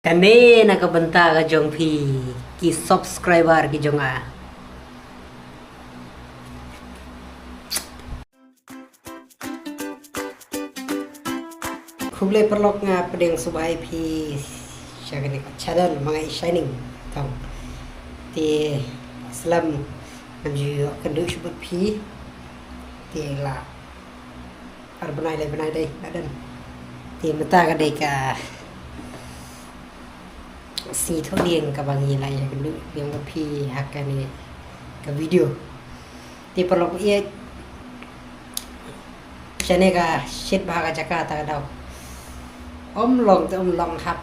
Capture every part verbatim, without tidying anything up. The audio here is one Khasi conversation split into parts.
Kane na ka bynta ka jong phi ki subscriber ki jong nga. Khublei paralok, nga pdiang sngewbha ïa phi sha kane ka channel ma nga i Shining. Tang te slem ngam ju ïoh kynduh shuh bad phi. Te la ar bnai lai bnai dei la dang. Te mynta ka dei ka sngi thohdieng kaba ngi la ïa kynduh biang bad phi ha kane ka video. Te paralok ïa shane ka shit bha ka jaka ta ka daw. Ym long te ym long hap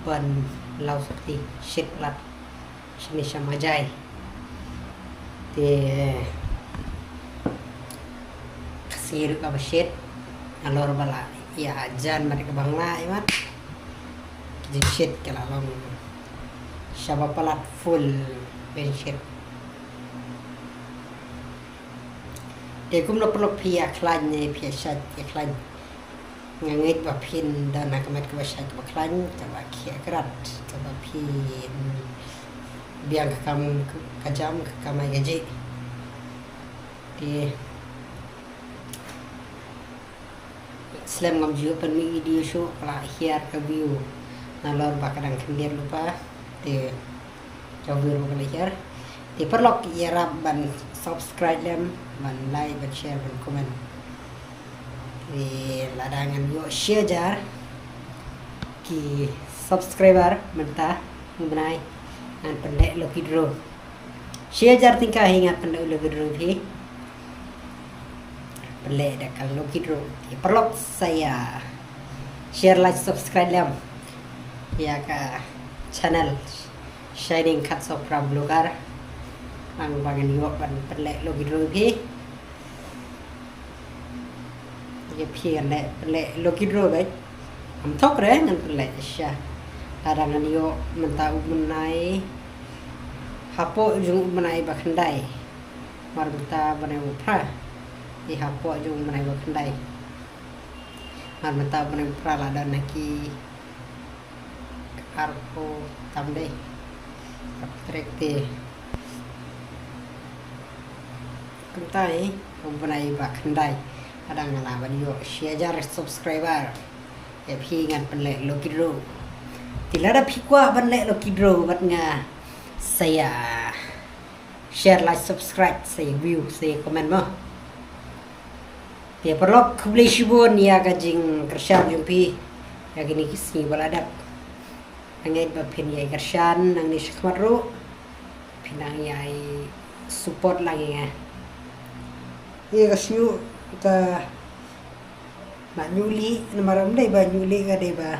ban law sukti shit lat. Shane sha Majai. Te ka sngi ruh kaba shit. Nalor ba la ïa jan mat ka bang la ïa mat. Ki jingshit ka la long shaba palat full ban shit. Te kumno paralok phi ïa khlaiñ ne phi ïa shait ïa khlaiñ? Nga ngeit ba phin don ha ka met kaba shait kaba khlaiñ kaba khia krat kaba phin biang ka kam ka jam ka kamai kajih. Te slem ngam ju pynmih video shuh ka la hiar ka view. Nalor ba ka dang khyndiat lypa te ka view ruh ka la hiar. Te paralok ïarap ban subscribe lem, ban like, ban share, ban comment. Te lada ngan ïoh shi hajar ki subscriber mynta u bnai ngan pynleh lucky draw. Shi hajar tyngka hi ngan pynleh lucky draw phi. Pynleh da ka lucky draw. Te paralok sa ïa share, like, subscribe lem ïa ka channel Shining Khatsaw Pra Vlogger. Nang ba ngan ïoh ban pynleh lucky draw phi. Ïa phi ngan leh pynleh lucky draw bad am thok re ngan pynleh sha. Lada ngan ïoh mynta u bnai hapoh jong u bnai ba khyndai. Mar mynta bnai ba phra. Te hapoh jong u bnai ba khyndai. Mar mynta bnai ba phra la don na ki arphew tam dei. Trek te. Kumta hi u bnai ba khyndai. Lada nga lah ban ïoh shi hajar subscriber ïa phi ngan pynleh lucky draw. Te lada phi kwah ban leh lucky draw bad nga sa ïa share, like, subscribe, sa ïa view, sa ïa comment mo. Te paralok khublei shibun ïa ka jingkyrshan jong phi ïa kine ki sngi ba la dep. Nga ngeit ba phin ïai kyrshan nangne shakhmat ruh. Phin nang ïai support lang ïa nga. Ïa ka shu ka ma nyuli namar ym dei ba nyuli ka dei ba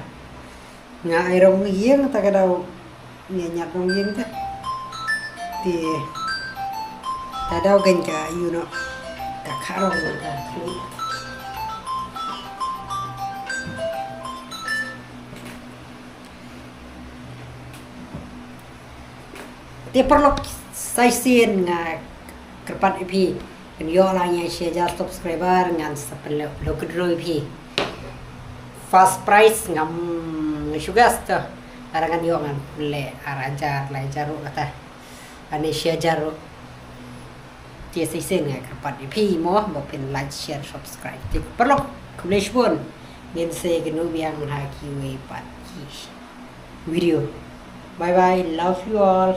nga ai rong ïing ta ka daw. Nga ñiad rong ïing te. Te ta daw kein ka ïu noh ka kha rong ka khlieh. Te paralok sa shisien nga kyrpad ïa phi. Phin ïoh lang ïa shi hajar subscriber ngan sa pynleh lucky draw ïa phi. First prize ngam shu guess to. Lada ngan ïoh ngan pynleh ar hajar, lai hajar ruh kata. Lane shi hajar ruh. Te sa shisien nga kyrpad ïa phi mo ba phin like, share, subscribe. Te paralok khublei shibun. Ngin sa ïakynduh biang ha kiwei pat ki video. Bye bye, love you all.